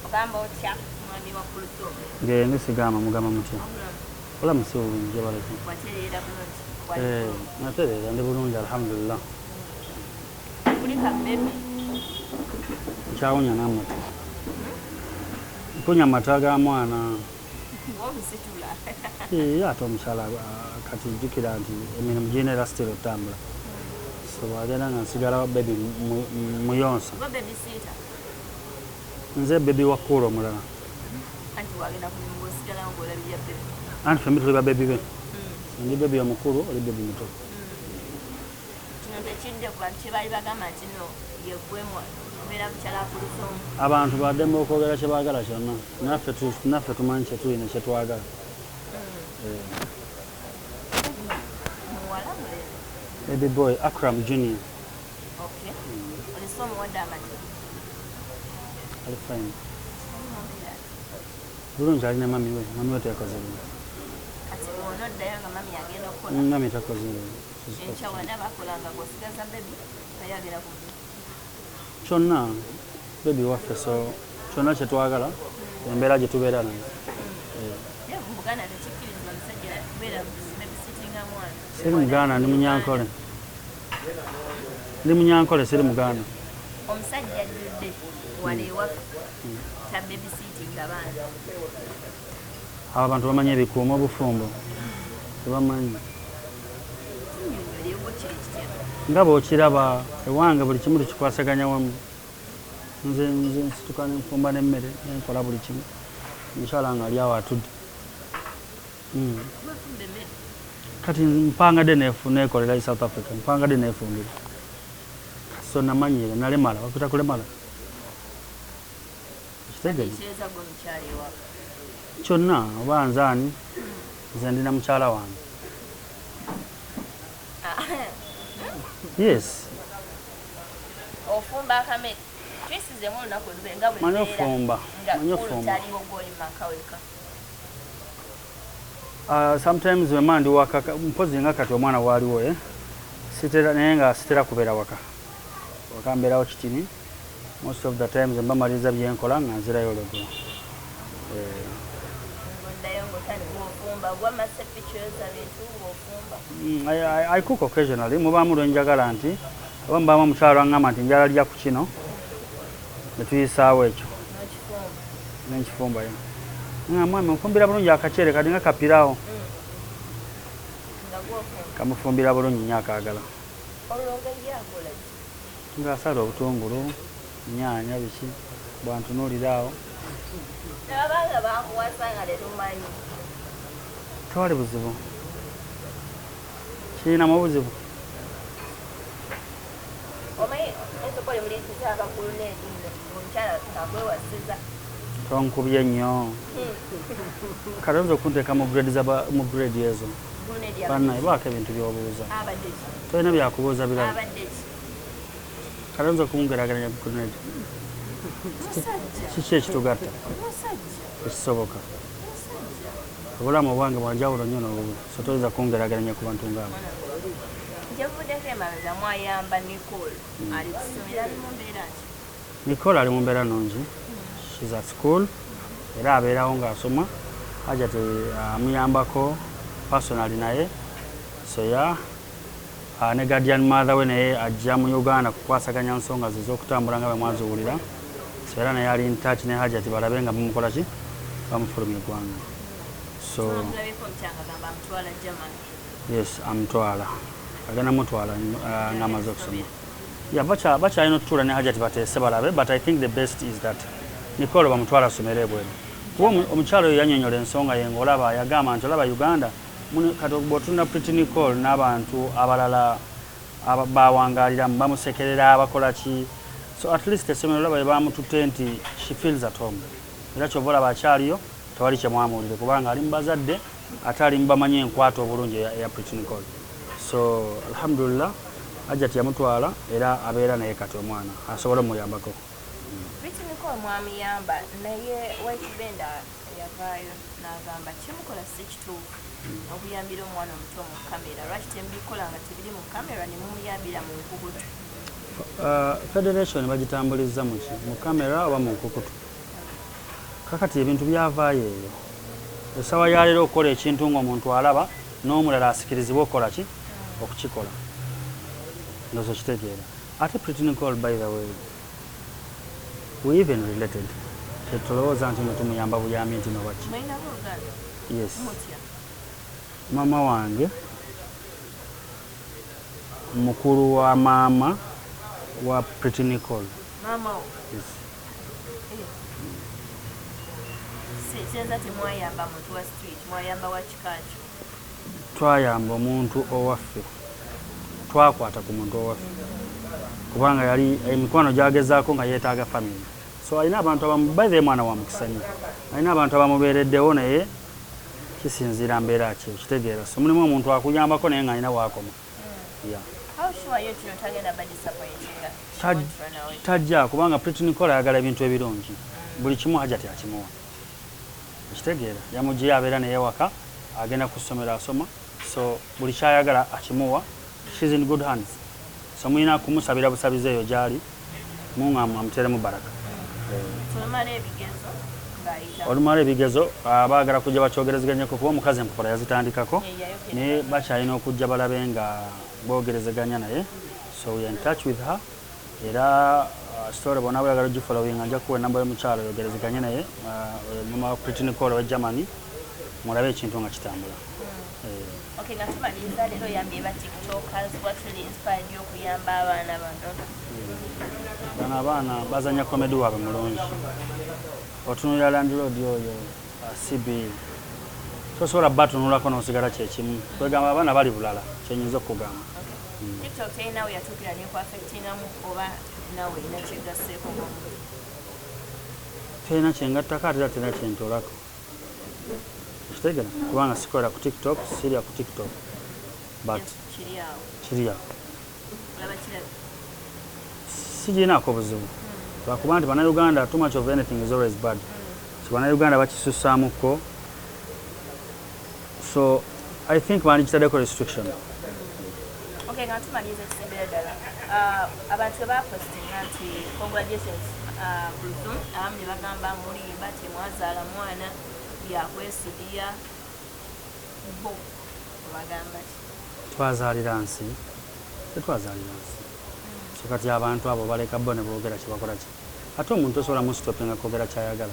Ogamba otya, mwami wa Kulthum? Ngende sigamba mugamba mutya? Obulamu si bulungi, gyebaleke. Watereera bulungi? Eh, natereera, ndi bulungi, alhamdulillah. Kulika baby. Nkyawunya n'amata, mpunya amata ga mwana. Ng'omusitula. Eh, ate omukyala, ah, kati jjukira nti emirimu girina era still otambula, so bwagenda nga nsigala baby muyonsa. Gwe babysitter? Nze baby wa kuula omulala. Anti wagenda ku mulimu, ng'osigalawo ng'olabirira baby. Anti fembi tuli ba baby be. Ndi baby omukulu, oli baby muto. Kino tekidde ku bantu kye baali bagamba nti no yeggwe kubeera mukyala Kulthum? Abantu baddembe okwogera kye baagala kyonna. Naffe tumanyi kyetuli ne kyetwagala. Eh, Muwala, mulenzi? Baby boy, Akram Junior. Okay, olese omuwadde amata? Ali fine. Omumbeera? Bulungi, alina mami we. Mami we teyakoze bubi. Kati bw'onoddayo nga mami agenda okukola? Mami takoze bubi. Enkya wana bakolanga, ng'osigaza baby naye agenda ku mulimu? Kyonna baby waffe, so kyonna kyetwagala, embeera gye tubeera nayo. Eh, Ye mu Buganda tekikkirizibwa musajja kubeera babysittinga mwana. Siri muganda, ndi Munyankole. Ndi Munyankole, siri muganda. Omusajja ajjudde wano ewaffe ta babysittinga baana. Abo abantu bamanyi ebikuuma obufumbo? Tebamanyi. Tunnyonnyolewo, kiri kitya? Nga bw'okiraba, ewange buli kimu tukikwasaganya wamu. Nze nsituka nenfumba n'emmere, nenkola buli kimu, omukyala nga ali awo atudde. Gwefumba emmere? Kati mpangadde nekolera e South Africa, mpangadde nefumbira, so namanyira, nalemala, bakuta kulemala. Kitegeeza? Ekireza gwe mukyala ewaka? Kyonna oba nzaani, nze ndina mukyala wange, yes. Ofumba akamere? Tuyisizemu olunaku olube nga bwe Manyi mbeera ofumba. Nga Manyi kulu ofumba. taliwo, gwoli maka weka. Sometimes wema ndi waka, mpozi nga kati omwana waaliwo, eh? Sitera, naye nga sitera kubeera waka. Waka mbeerawo kitini. Most of the times mba maliriza byenkola nga nzirayo olweggulo. Eh, Ng'oddayo ng'otandika ofumba gwamasepi, kyoza bintu ng'ofumba? I cook occasionally. Mubaamu lwe njagala nti oba mubaamu omukyalo aŋŋamba nti njala lya ku kino, ne tuyisaawo ekyo. N'okifumba? Nenkifumbayo. Nga mwami nfumbira bulungi akaceere kati nga kapiraawo. Nga gwofumba? Kamufumbira bulungi nnyo, akaagala. Olwo nga ye akola ki? Ng'asala obutungulu, nyaanya, biki, bwantunuulira awo. Nabanga bakuwasa nga tetumanyi. Tewali buzibu. Kirinamu obuzibu? Omanyi ensokole muliyitiza abagulunedi nno, omukyala ng'akwewasiza. Tonkubye nnyo. Kati oyinza okunteeka mu grade mu grade ezo? Gulunedi? Bannaye, baako ebintu by'obuuza. Abadde ki? Tolina byakubuuza birala? Abadde ki? Kati oyinza okungeraageranya ku grenade? Musajja. Kiki ekitugatta? Musajja. Ekisoboka. Musajja. Obulamu obwange bwanjawulo nnyo n'obubwe, so toyinza kungeraageranya ku bantu ngaabo. Gyevuddeko emabega mwayamba Nicole, ali kusomera, ali mu mbeera ki? Nicole ali mu mbeera nnungi. She's at school era abeerawo ng'asoma. Hajat amuyambako personally naye, so ya ne guardian mother we naye ajja mu Uganda kukwasaganya nsonga ze ez'okutambula nga bwe mwaziwulira, so era naye ali in touch ne Hajat balabe nga bamukola ki, bamufulumya eggwanga. So Twamulabyeko omukyanga gamba amutwala Germany. Yes, amutwala, agenda mutwala ng'amaze okusoma. Yeah, bakyalina okutuula ne Hajati bateese balabe, but I think the best is that Nicole bamutwala asomere ebweru, kuba omukyala oyo yanyonyola ensonga ye ng'olaba yagamba nti olaba Uganda kati bw'otunula Pretty Nicole n'abantu abalala bawangaliramu, bamusekerera, bakola ki. So at least essomero olaba bwe bamututte nti she feels at home, era kyova olaba akyaliyo, tewali kyemwamuwulire kubanga ali mu bazadde ate ali mu bamanyi enkwata obulungi eya Pretty Nicole. So alhamdulillah, Hajati yamutwala era abeera naye kati, omwana asobole omuyambako. Pretty Nicole mwamuyamba, naye White Benda yavaayo n'agamba kyemukola si kituufu, okuyambira omwana omuto mu kamera. Lwaki temubikola nga tebiri mu kamera ne mumuyambira mu nkukutu? Federation bagitambuliza muki? Mu kamera oba mu nkukutu? Kakati ebintu byavaayo eyo. Essaawa ya leero okukola ekintu ng'omuntu alaba n'omulala asikirizibwa okukola ki? Okukikola. Ndowooza okitegeera. Ate Pretty Nicole, by the way, we even related. Tetulowooza nti no tumuyamba buyambi nti no baki. Mulinamu oluganda? Yes. Mutya? Maama wange mukulu wa maama wa Pretty Nicole. Maama wo? Yes. Eh. Kyenza temwayamba muntu wa street, mwayamba wa kika kyo. Twayamba omuntu owaffe, twakwata ku muntu owaffe kubanga yali emikwano gyagezaako nga yeetaaga family, so alina abantu abamu, by the way, mwana wa mukisa nnyo, alina abantu abamubeereddewo, naye kisinziira mbeera ki, okitegeera? So mulimu omuntu akuyambako naye ng'alina waakoma, yeah. How sure are you kino tagenda ba disappointinga? She won't run away. Tajja, kubanga Pretty Nicole ayagala ebintu ebirungi. Buli kimu Hajati akimuwa, okitegeera? Yamugyeyo abeera naye waka, agenda ku ssomero asoma, so buli kyayagala akimuwa. She's in good hands, so mulina kumusabira busabizi eyo gyali, Mungu amuteremu baraka. Olumala ebigezo ng'ayita. Olumala ebigezo, baagala kujja bakyogerezeganyeko, kuba omukazi empapula yazitandikako. Ye yayogera. Naye bakyalina okujja balabe nga boogerezeganya naye, so we are in touch with her. Era story bwona bweyagala ogifollowinga, nja kuwa enamba y'omukyalo yogerezeganye naye, oyo mama wa Pretty Nicole owa Germany, mulabe ekintu nga kitambula. Eh. Okay, nga tumaliriza, leero oyambye ba TikTokers. What really inspired you okuyamba abaana bano? Bano abaana bazanya comedy waabwe mulungi. Otunulira landlord oyo, CB, tosobola batunulako n'osigala kyekimu. Kwegamba abaana bali bulala, kyenyinza okukugamba. TikTok terinawe yatuukira nekwaffectingamu oba nawe erina kyegasseeko ng'omuntu? Terina kyengattako, ate era terina kyentolako, okitegeera? Kubanga sikolera ku TikTok, sirya ku TikTok, but kiri awo. Kiri awo. Olaba kirabe. Sigirinaako buzibu, lwakuba nti Bannayuganda, too much of anything is always bad, so Bannayuganda bakisusaamuko, so I think bandikitaddeko restriction. Okay, nga tumaliriza, ekisembera ddala, abantu bwe bapostinga nti congratulations, Kulthum, abamu ne bagamba mulimba, temwazaala mwana, byakwesudiya. Bo obagamba ki? Twazaalira nsi? Tetwazaalira nsi. So kati abantu abo baleka bo ne boogera kyebakola ki, ate omuntu osobola mustopinga kwogera kyayagala?